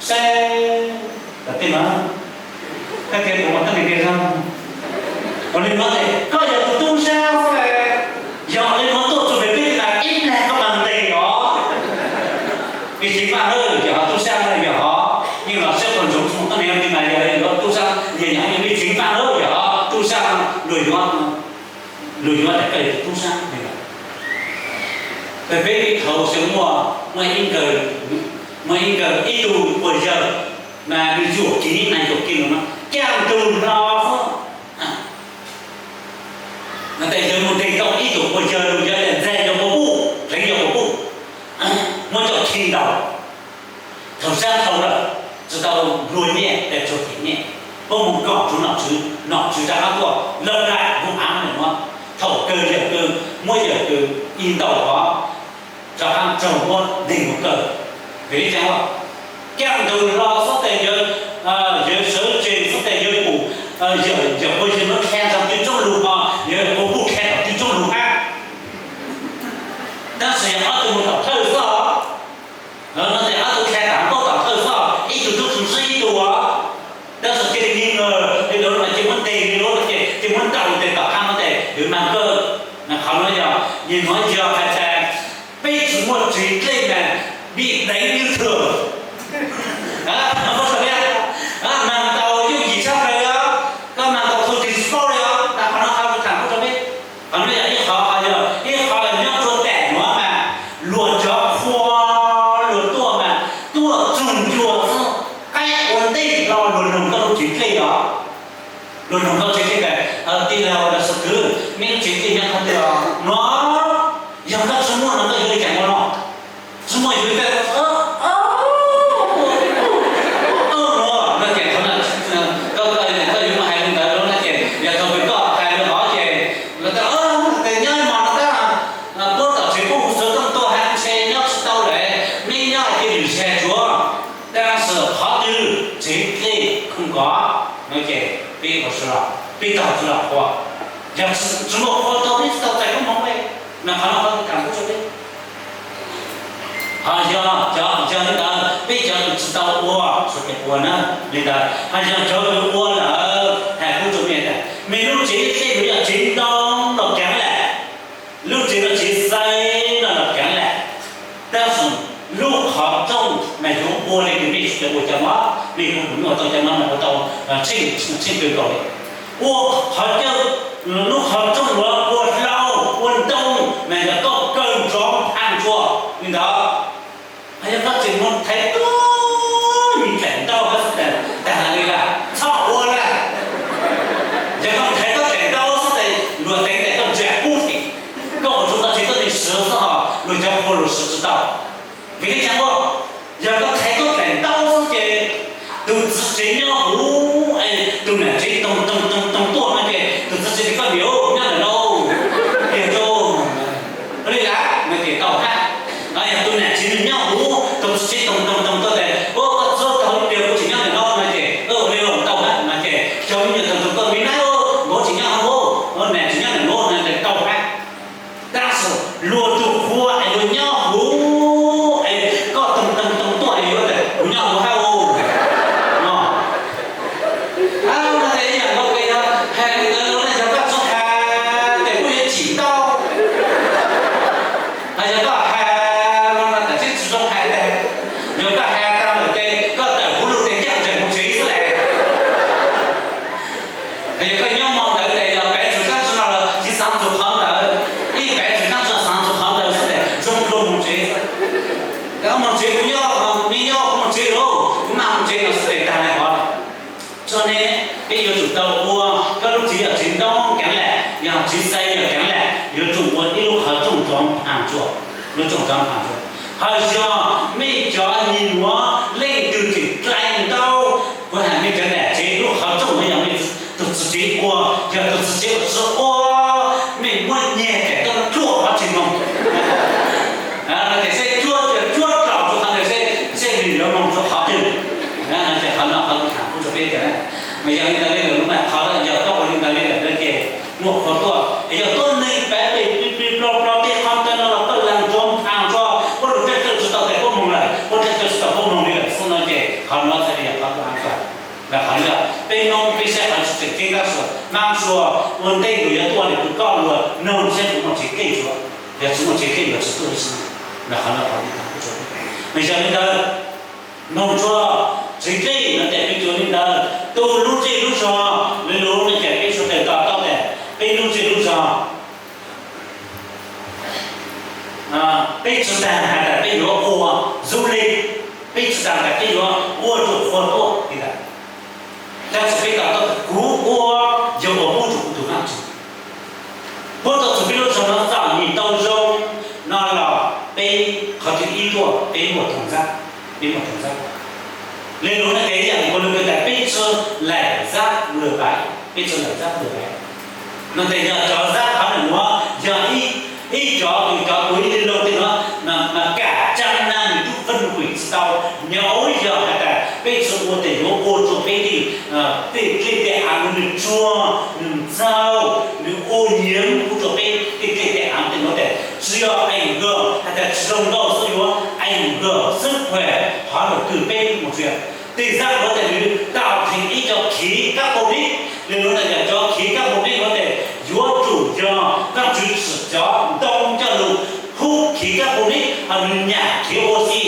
saib kom tej no, koj kev puas muaj teeb meem tej zog. Ua li no ces koj yog tus tub sab xwb las. Yog li no tuaj txug pem peb ti mas ib plag koj mas ntes os. Ib tsev Vaaj Lawm yog hov, tub sab yog hov, yeej los siab quas ntsoov txug teeb meem ti mas yog yuav tub sab, yog yog ib tsev Vaaj Lawm yog hov, tub sab luag yuav, luag yuav tas koj yog tus tub sab li lawm. Peb peb thaum xyoo muaj, muaj ib nkawd, muaj ib nkawd ib tug puas yawg mas nws yuam kev, nws yuam kev no, caij ntug hlo xwb. No tes yawg mus ntes tau ib tug puas yawg, yawg ntxag yawg puas puj, pleev yawg puas puj, muab coj khi ntaus. Thaum sab dhau lawm, tsis tau nplua nyiaj, tes tsuag them nyiaj, puab mus kom tsuv nom tswv, nom tswv rov qab tuaj lawv dai kuv av mus muab. Thaum kawg yawg kawg muab yawg kawg ib ntaus hov, rov qab raug muab ntes mus kaw. Vim li cas? Caij ntug hlo xwb tes yawg, yawg sawv tsees xwb tes yawg pum, yawg puas yawg muab dlha rau tw tsoob lug hov, yawg puas puj dlha rau tw tsoob lug hab. Tab sis yog ob tug mus tom thawj xwb os, no tes ob tug dlha tom npauj tom thawj xwb, ib tug tub tug ntsib ib tug os. Tab sis cia li ni, li lawv no ces muab ntes li lawv no ces, ces muab ntaus tes tom qab no tes yawg mag kaw. Mas qhov no yog, yog no yog hais tias peb tsis muaj tsev dlej mas bị đánh như thường. Mag ntaus yooj yim tshaj plaws li os, koj mag ntaus thaum twg tsis paub li os. Mas qhov no qhov kuv tham kuv rau peb, qhov no yog ib qho, yog ib qho nyob rua tam nuav mas luag cov qhua, luag tuaj mas tuaj txug ncua xwb, qaib ua ntej los luag noog koj lub tsev dlej os. Luag noog koj tsev dlej tas, tij laug los xib kwv, meb lub tsev dlej nyob qhov twg os no? Yog koj tsis muaj no koj yuav li cas ua no? Tsis muaj yuav li cas no? No ces koj, koj yuav muaj hais li ntawd no ces yog thaum kws koj hais li hov ces lawv tas, nyob mos no tab, puab tom tsev puab hu xov tooj tuaj hais ntshe nyob tsis tau lawm, meb nyob hais tias lwm sij hawm tsuav. Tab sis qhov twg tsev dlej khoom kov no ces peb ua tsi los, peb tau tsi los qhua. Yog tsis muaj qhua tau peb tsis tau txais koob hmoov li. Mas qhov no qhov kuv tham kuv tso peb. Ho yog cov, yog li ntawd peb cov kws tsis tau ua, tsuas tes ua na li ntawd. Ho yog cov kws ua lawm, hais kuv tso mej tas, mej lub tsev dlej yuav yog tsev ntoo los keev lawm, lub tsev no tsev xais no los keev lawm. Tab sis lub qhov rooj mas yuav ua li kws mej tsis tau ua cov no, mej kuv kuv nyuaj tau cov no mas ua tau tsheej, tsheej kawg nkaus li. Ua qhov cawj, lub qhov rooj yuav ua hlau ua ntoo mas yog koj kawg nrov phaj ntsuag li ntawd. Ho yog koj tseem mus thaiv tuab me daim ntaub xwb tas, tas li lawm, txhob ua lawm. Yog koj thaiv tuab daim ntaub xwb tas luag teev tas koj ntsag kub tim, koj ua tsuv tau tsev tuab neeg swv xwb ho luag cov qhua luag swv tsis tau. Vim li cas ua? Yog koj thaiv tuab daim ntaub xwb ces tus txiv tsev nyob huv, tus nam tsev toog toog toog toog tuaj no ces tus txiv tsev tias koj niam nyob ntawm no, tiag rau li lawm no ces tau hab. Yog tus nam tsev nws nyob huv, tus txiv tsev toog toog toog tuaj tas ua koj txhob tau ib pliag kuv tseem nyob ntawm no no ces ua li los tau hab no ces cov me nyuam toog toog tuaj me nab, npaum tseem nyob hab, nam tsev nyob ntawm no no ces tau hab. Tab sis luag tus qhua es luag nyob huv es koj toog toog toog tuaj es yuav tas kuv nyob huv hab no. Tab sis yog koj tsis has ces kuj yuav tsim tau. Hos yog koj has los no tam sim tsis zoo has tas, yog koj has tau lawm ces koj tawm huv lug ces ncaj ntseg mus tsev xwb las. Yog koj nyob hmo ntawd ces yog pev txug sab tsi no los tsis xaav txug qhov ntawd, ib pev txug sab tsi no xaav txug qhov ntawd xwb ces zoo dua mus tsev. Koj mus tsev kuv nyob, meb nyob kuv mus tsev lauj, kuv mam mus tsev no xwb ces tag li hov. Txhua ne, peb yuav tsum tau ua koj lub tsev, yog tsev ntoo keev lawm, yog tsev xais yog keev lawm, yuav tsum ua ib lub qhov rooj ntxoov phaj ntsuag, lub rooj ntxoov phaj ntsuag. Hos yog mej cov nyuam leej twg tseem dlai ntau, kuv has mej cov nam tsev lub qhov rooj no yog mej tug txiv tsev ua, yog tug txiv tsev ua tsi ua, mej muab nyiag tes tuaj tuaj qhov tsis moog. Ces seb cuab, cuab rau qhov ntawd seb, seb nwg yuav moog rua qhov twg. Ces qhov no qhov kuv tham kuv rua peb tas, mas yog li ntawd le lawm, lub mas qhov yog koj ua li ntawd le lawm na ces muaj qhua tuaj. Yog tuab neeg pab peb pib pib plob plob tej qhov ntawd no los koj lees rua, nphaag rua, puab lug rab kawg tsi tau tes puab moog lawm, puab rab kawg tsi tau puab moog li lawm xwb no ces qhov no txhais li yog qhov kuv has tas. Mas qhov no peb Moob peb saib qhov tseem ceeb tab sis Maab Sua ua ntej lug yuav tuaj le kws koj lug noog seb puas muaj tsev dlej tso, yog tsi muaj tsev dlej yuav tsi tuaj ib si. Mas qhov no qhov kuv tham kuv rua peb tas, mas yog li ntawd noog rua tsev dlej no tes peb cuag li ntawd, tug lub zej lub zog le lug no ces peb suav dlawg to taub tas peb lub zej lub zog, peb tsi taag has tas peb yuav ua du lịch, peb tsi taag tas peb yuav ua rua qhua tuaj li ntawd. Tab sis peb to taub tas kuv ua yog ua pub rua kuv tug Vaajtswv, puab tau txug peb lub zog no txom nyem tau zoo no los peb qhov thib ib tuaj peb muaj toog nxab, peb muaj toog nxab. Le lug no ces ib yaam kuv lug kws tas peb tsi laim nxab lawm pais, peb tsi laim nxab lawm pais. No tes yog cov nxab qhov nuav yog ib cov kws cov kuv ib le lug tej nuav mas kam tsaa naag nwg tub fwj nwg pum tsi tau. Nyob yog has tas peb tsi ua tes yuav ua rua peb tej, tej dlej tej aav nwg tsuag, nwg ntxaug, nwg ua nyiav pub rua peb tej dlej tej aav tej nuav tes tsi yog ảnh hưởng has tas tsi zoo nkauj xwb, yuav ảnh hưởng sức khỏe qhov lug kws peb moog tsuas yog tej nxab nuav tes nwg tạo thành ib cov khí carbonic. Le lug no yog cov khí carbonic nuav tes yuav tsum yog Vaajtswv tsim cov ntoo coj lug hub khí carbonic hos nwg nyam khí oxy.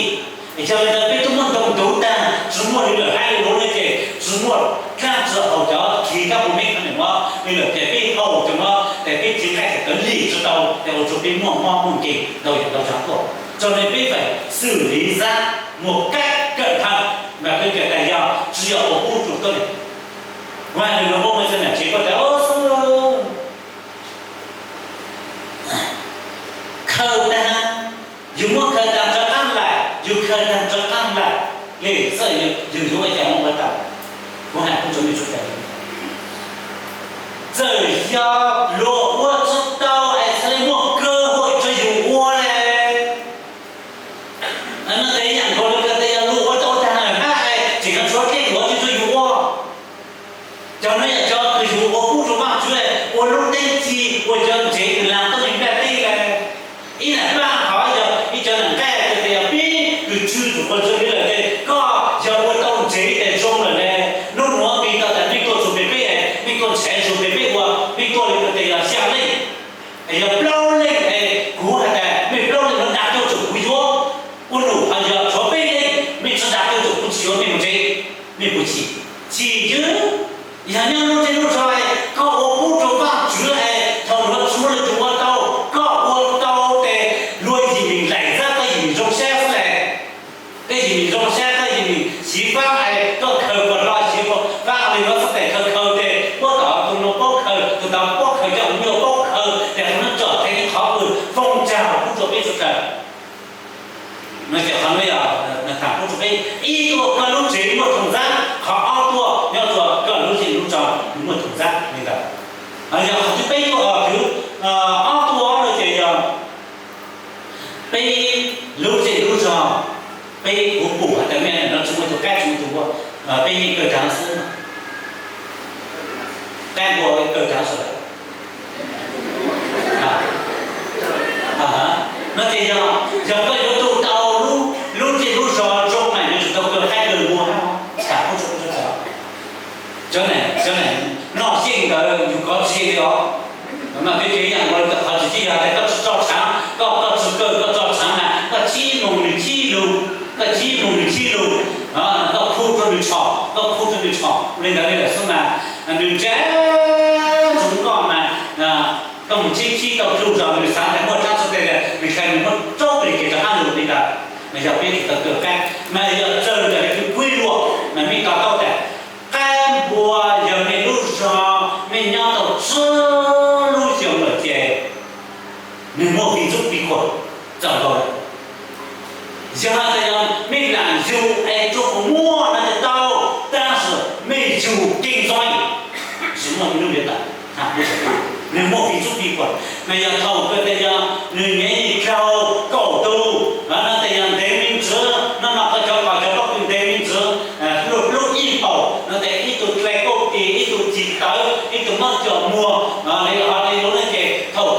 Yog le ntawd peb tub muaj ntoo ntuv taag tsi muaj le lawm hab le lug no ces tsi muaj dlaab tsi haus cov khí carbonic nuav le lawm ces peb haus cov nuav tes peb tsev nqaij tes kawg lim tsi tau tes ua rua peb muaj mob muaj nkeeg ntau yam ntau tsav tuaj. Tso le peb phải xử lý rác một cách cẩn thận, mas peb cov tas yog tsi yog ua pub rua tuab neeg. Kuv has le nuav puab muaj cov nam tsev puab tas khaws taag, yug muab khaws taag rov qaab lawm, yug khaws taag rov qaab lawm, le txawm yug yuav ua cas muab ua tau. Kuv has kuv tsuas me tsuas tas, txawm yog luag ua tsi tau es txhad le muaj cơ hội rua yug ua le. No tes yaam nkaus le kws tes yog luag ua tau taag lawm hab es tseem yuav tshuav dlej yuav rua yug ua. Cov nuav yog cov kws yug ua pub rua Vaajtswv, ua lub teeb ci, ua cov ntsev kws laag tuab neeg nplaj teb le. Ib nam paj hov yog ib cov nam nqaij kws tes yog peb kws tswv tsum ua tswv li lawm tes koj yog ua tau ntsev tes zoo lawm le. Nub nuav mej tau tas mej tuaj tsua pem peb, mej tuaj ntshai tsua pem peb ua, mej tuaj le kws tes yog xyaa leej, yog plaub leej es kuv has tas mej plaub leej nuav dag cuag tsum kuv yuav, ua num hos yog tshuav peb leej mej tsi dag cuag tsum kuv tsi yuav mej moog tsev, mej puas chim? Chim yog. Yog nyob lub teb lub chaw koj ua pub rua Vaajtswv es thaum luag tsi muaj leej twg ua tau, koj ua tau tes luag yim meem laim xab, koj yim meem zoo sab xwb le. Koj yim meem zoo sab, koj yim meem xyiv faab es koj khaws kom lug xyiv faab le nuav xwb tes khaws khaws tes puab tom tug nuav paub khaws, tug tom paub khaws, coj nyuag paub khaws tes qhov nuav tsom dheev qhov kws foob nraug pub rua peb sawv daws. No ces qhov nuav yog tham pub rua peb, ib tuaj koj lub tsev muaj toog nxab, qhov ob tuaj nyob rua koj lub zej lub zog nws muaj toog nxab le ntawd. Yog qhov thib peb tuaj, ob tuaj no ces yog peb lub zej lub zog, peb kuv pum has tas mej no tsi muaj tug qaib tsi muaj tug npua, peb yeej kawg dlaag xwb. Qaib npua kawg dlaag xwb. No ces yog, yog koj yuav tu tau lub zej lub zog zoo mas yuav tsum tau kawg qaib kawg npua hab. Tham kuv tsi, cov nam, cov nam noj xyeej ntawd yus kov tsi li os. No peb cov ib yaam nkaus le qhov tsis tib yog tas koj tsi tso tshaav, koj, koj tsi kawg koj tso tshaav mas koj chib moog nws chib lug, koj chib moog nws chib lug, koj khu rua nws tshom, koj khu rua nws tshom le ntawd le lawm xwb mas nws ntsab ntsoov koj mas koj moog chib chib tau lug zog nws xaav tas muaj dlaab tsi tes le nws hlais nws muab rau pem kev rov qaab lug li ntawd. Mas yog peb tsi tau kawg qaib mas yog txawm ntawm le kws kuj luam mas mej to taub tas qaib npua yog mej lub zog mej nyob tau tsib lub xyoo lawm ces nws muaj vi rub vi khuam txaus nkaus lawm. Nws muaj fim tsub fim khuam, mas yog thaum kawg tes yog nws nyiam ib nyi dlaug kaum tus, no tes yog ntev me ntsis, no mas koj cov, koj cov pob kws ntev me ntsis, luj hlub ib paus no tes ib tug dlai kauj tis, ib tug txiv tawv, ib tug mob coj muag, li ho li lub no ces thaum kawg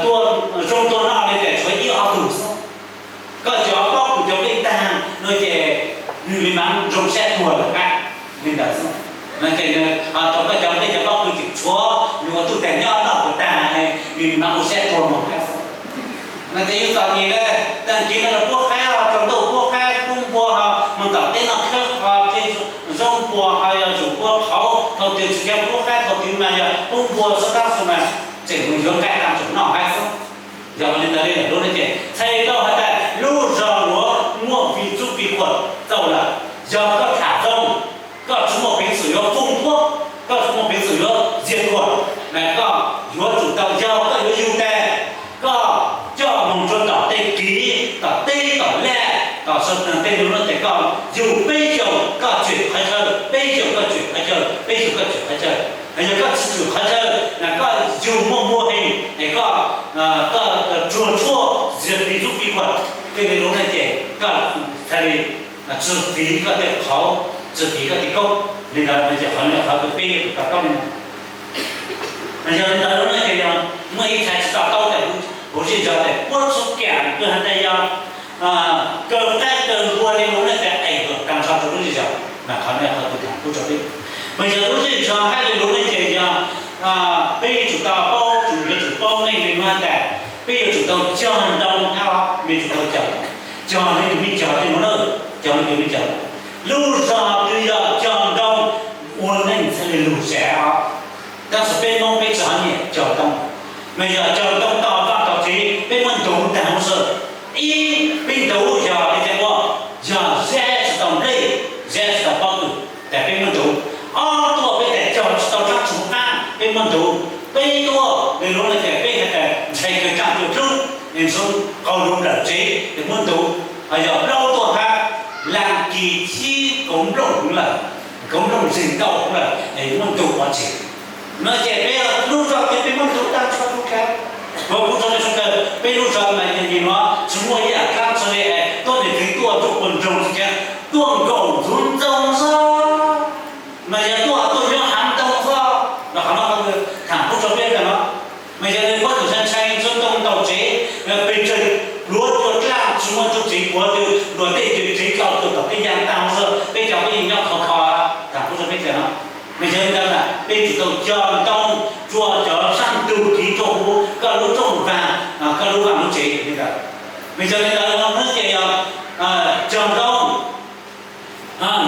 tuaj zoo tuaj no li tes tshuav ib ob tug xwb. Koj cov pob kws cov nplej tag no ces nws li mas zoo sab tuag lawm qab li ntawd xwb. No ces thaum koj cov nplej cov pob kws tseem tshuav nws ua tuj tag nyob noj puas tag, nws li mas ua sab tuag mus qab xwb. No ces yus txom nyem na, tag kis no los puab qab, rau ntuj puab qab, pub npua ho mus tom teb no khawb qhov tsev, zoo npua ho yog tsum npua qhauv, thaum twg tsis yog puab qab, thaum twg mas yog pub npua xwb tab sis mas tseem mus yuav nqaij tag tseem noj qab xwb. Yog li ntawd li lawm lub no ces txhais tau has tas lub zog nuav muaj fim tsub fim khuam txaus lawm. Yog koj tham zoo, koj tsis muaj peev xwm yuav foom thuab, koj tsis muaj peev xwm yuav ziag khuam, mas koj yuav tsum tau, yog koj yuav yug tas, koj coj moog rua tom tej kiv, tom teb tom laj, tom tej lug no ces koj yug peb xyoos koj tswm qhov chaw, peb xyoos koj tswm qhov chaw, peb xyoos koj tswm qhov chaw. Yog koj tsis tswm qhov chaw na koj yug muaj npua heev es koj, koj tsuag tshuaj ziag fim tsub fim khuam, tej li lub no ces koj txhaj li tsis fiv koj tej qhauv, tsis fiv koj tej koob. Li ntawd no ces qhov no qhov kws peb yuav tsum tau paub li no. Yog li ntawd lub no ces yog muaj ib txhia tsis to taub tas huv zej zog tas puab txhua kam kws has tas yog kaw qaib kaw npua li lub no ces eem luam tag nrho rua lub zej zog, mas qhov no qhov kws tham kuv tso peb. Mas yog lub zej zog hab li lub no ces yog peb yuav tsum tau paub, tsum yuav tsum paub meej li no tas peb yuav tsum tau cog ntoo hab, mej tsum tau cog, cog leej twg mej cog tej nuav na, cog leej twg mej cog. Lub zog twg yog cog ntoo ua neej txhaj li lug sav os. Tab sis peb Moob peb tsi hov nyiam cog ntoo, mas yog cog ntoo tau vaj tau tsev peb muab ntuv tag huv si. Ib, peb ntuv yog li cas ua, yog zab tsis tau nplej, zab tsis tau pob kws, tas peb muab ntuv. Ob tuaj peb tas cog tsis tau tshab tshuv qab peb muab ntuv. Peb tuaj li lub no tas peb has tas ntshai kawg tsaaj tuaj dlub, es ntxhov qaug lug nplawm tsev es muab ntuv. Ho yog plaub tuaj hab, laag kis chib kauv nplooj hwv lawm, kauv nplooj zeeg ntau hwv lawm es muab ntuv pov tseg. No ces peb lub zog ces peb muab ntuv tag nrho rua kawg. Kuv tso rua kawg, peb lub zog mas yog nim no tsis muaj ib yaam dlaab tsi le, tuab neeg twg tuaj ntuj quas nroog tsi ca, tuaj nkaum ntxhuv ntxoo xwb, mas yog tuaj tuaj nyob hav ntoo xwb. Mas qhov no tham kuv tso peb kawg no, mas yog le puab tug ntshai ntshai ntxhov ntoo ntau tsev, pes tsawg pluav cua dlaaj tsis muaj tug tsev puav twg luag tej tsev dlhau tuag tom peb yaam taag xwb, peb cov peb yeej nyob khov kho. Tham kuv tso peb kawg no, mas yog li ntawd mas peb tsum tau cog ntoo rua cov saab ntug kiv rua huv koj lub rooj vaag, koj lub vaaj lub tsev li ntawd. Mas yog li ntawd no ces yog cog ntoo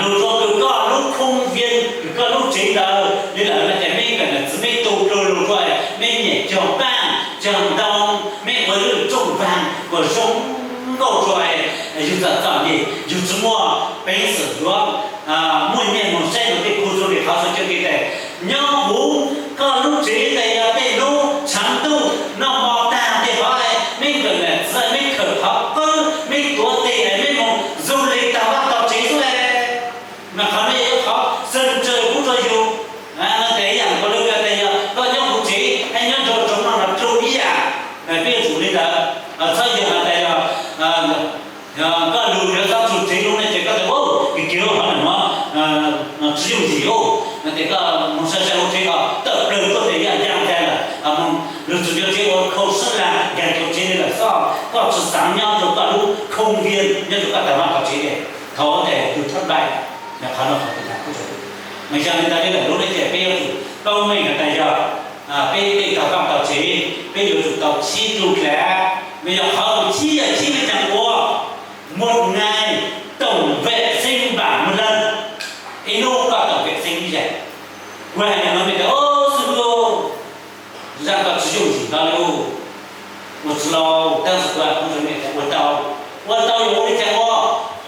lug rua kws koj lub khooj viab, kws koj lub tsev ntawd li lawm no ces mej kawm nam txiv mej tu dlua lug rua, mej nyiam cog paaj cog ntoo, mej ua lub rooj vaag kuas zoo nkauj rua. Yug txom txom nyem, yug tsis muaj peev xwm yuav muaj nyiaj moog saib yug tej khu zoo li qhov xwb, ca ke tas nyob huv koj lub tsev tas yog tej lub tshaav ntuj noj mov taag tej hov, mej kawm nam txiv mej khawm qhov qwb, mej tuav tes mej moog du lịch tag vaaj tog tsev xwb le. Mas qhov no yog qhov xeeb ntseeg kuv rua yug. Mas tas ib yaam nkaus le tas yog koj nyob huv tsev hab nyob nrug tsoom no mas dlhau ib yaam, peb yuav tsum li ntawd. Txhob yog has tas yog koj lug yuav txhob txug tsev lub ne ces koj tas, kis kis lub hov nam no tsis yooj yim os, no ces koj moog sai sai huv tsev os, tawm plawg tuaj tes yaj ya ntag lawm, moog lug txug cov tsev ua khau sab lag nkaag rua tsev li lawm xwb. Koj tsis xaav nyob rua koj lub khooj viab, nyob rua koj tag vaaj tog tsev le, thaum tes yug thab npai. Mas qhov no qhov kuv tham kuv tso, mas yog li ntawd le lawm lub ne ces peb yuav tsum paub meej has tas yog peb tej tag vaaj tog tsev peb yuav tsum tau chib tug dlav, mas yog qhov chib yog chib le caag ua, một ngày tổng vệ sinh bảy mươi lần. Ib hnub koj tổng vệ sinh ib zaug. Kuv hais no mej tas, o xib hwb, zaj koj tsis yooj yim no le, ua tsis tau, tab sis kuv hais kuv tso mej tas ua tau. Ua tau yog ua le caag ua?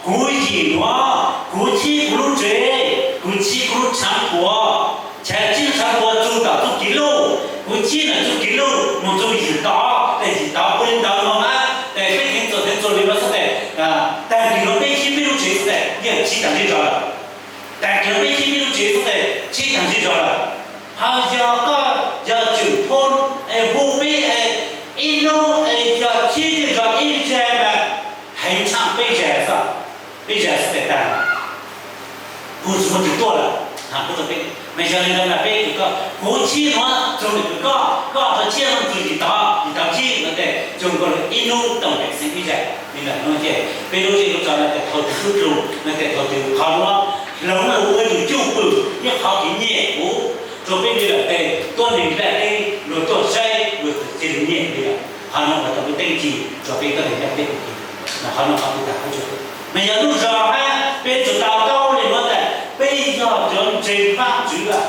Kuv yim nuav kuv chib kuv lub tsev, kuv chib kuv lub tshaav puam, chib tshaav puam txug tom txuj kiv luj, kuv chib nam txuj kiv luj moog txug yim tod, tes yim tod ua le ntawd moog na, tes peb theev txuas theev txuas le nuav xwb tes, taag kis nuav peb chib peb lub tsev xwb tes yeej chib taag zej zog lawm. Taag kis nuav peb chib peb lub tsev xwb tes chib taag zej zog lawm. Hos yog koj yog tswm phoo es hu peb es ib hnub es yog tsib caug zaus ib zag mas heev tshaj peb zag xwb, peb zag xwb tes tag, kuv tsis muaj tus tuaj lawm. Mas yog li ntawd mas peb kws koj, kuv tsib nuav txug ntawm kws koj, koj tau tsib nuav txug tsis tau, tsis tau tsib nuav tes txug nkaus li ib hnub tau peb xeem ib zag. Li ntawd nuav ces peb lub zej lub zos nuav tes thaum twg tub dlug nuav tes thaum twg qhov nuav hloov lug ua yus cwj pwm ib qhov kev nyiam kuv rua peb li lawm tes tuab neeg nplaj teb luag tuaj saib luag txawm cia li nyiam li lawm. Qhov nuav mas tau peb teeb ci rua peb tuab neeg nplaj teb. Qhov nuav qhov kuv tas kuv tsis, mas yog lub zog hab peb tsum tau taub li nuav tas peb yog cov ntseeg Vaajtswv lawm,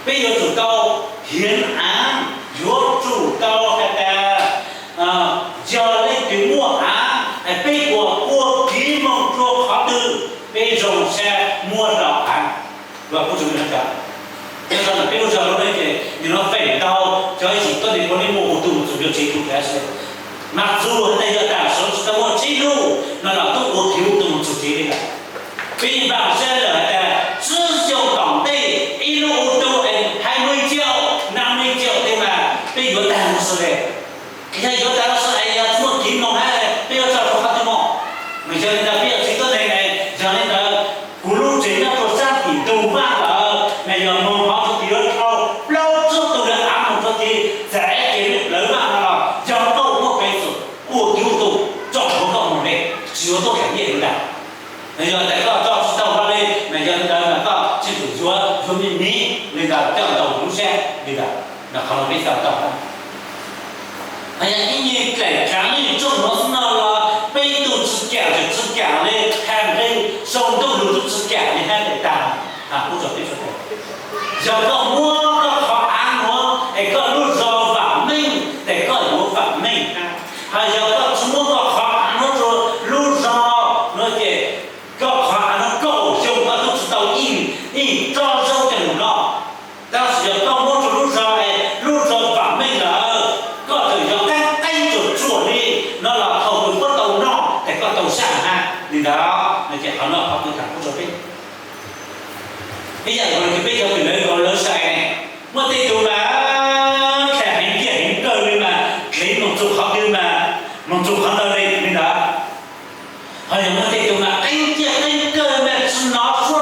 peb yuav tsum tau hiav aav, yuav tsum tau has tas yog leej twg muaj aav, peb ua, ua kev moog rua qhov twg peb zoo sab muab hlo aav. Kuv tsis, yog zoo ntawm peb lub zog lub neej ces nim no feem ntau cov yim tuab neeg puav leej muaj ua tug moog txug yuav tsev tug tas, mas txug has tas yog tas suav tsis tau muaj tsib lub no los tub ua kev ua tug moog txug tsev li lawm. Peb npaam sab lawm has tas tsib xyoos tom ntej ib lub ua tug es hai mươi triệu, năm mươi triệu tej mas peb yuav tag mus xwb le. Yog yuav tag los xwb es yog tsis muaj kev moog hab peb yuav tso rua qhov twg moog? Mas yog li ntawd peb yog txiv tuab neeg, yog li ntawd kuv lub tsev nyob rua sab tim ntug vaj lawm mas yog moog hov rua tim yuav dhau plaub tsib tug le aav moog rua tim txav kev lawv vaj no los yog koj muaj peev xwm ua kev ua tug tso rua koj moog le, tsis yuav tuaj tham nyiaj li ntawd. Yog tas koj tso tsis tau hlo li mas yog li ntawd mas koj tseem tsum yuav, yuav me me li ntawd coj ntawm lub sab li ntawd. Mas qhov no peb xav tau, yog ib nyuag dlaim dlaav ib tsoom nuav xwb no los peb tug tsis kam tsis kam li, has nqe sau ntuj lug tub tsis kam li hab tes tag. Kuv tso peb, yog koj muab koj qhov aav nuav es koj lub zog vaam meej tes koj yuav vaam meej hab, hos yog koj tsis muab koj qhov aav nuav rua lub zog nuav ces koj qhov aav nuav kaum xyoo koj tub tsis tau ib, ib tsob zaub coj lug noj. Tab sis yog koj muab rua lub zog es lub zog vaam meej lawm, koj txawm yog qaab qeeb tsuam tsuam li no los thaum kws koj tau noj tes koj tau saj hab li ntawd. No ces qhov no qhov kuv tham kuv tso peb, ib yam li peb cov kws lawv, lawv sai ne, muaj tej tug mas dlaim heev kiag heev kawg li mas dlev moog txug qhov twg mas moog txug qhov ntawd li li ntawd. Hos yog muaj tej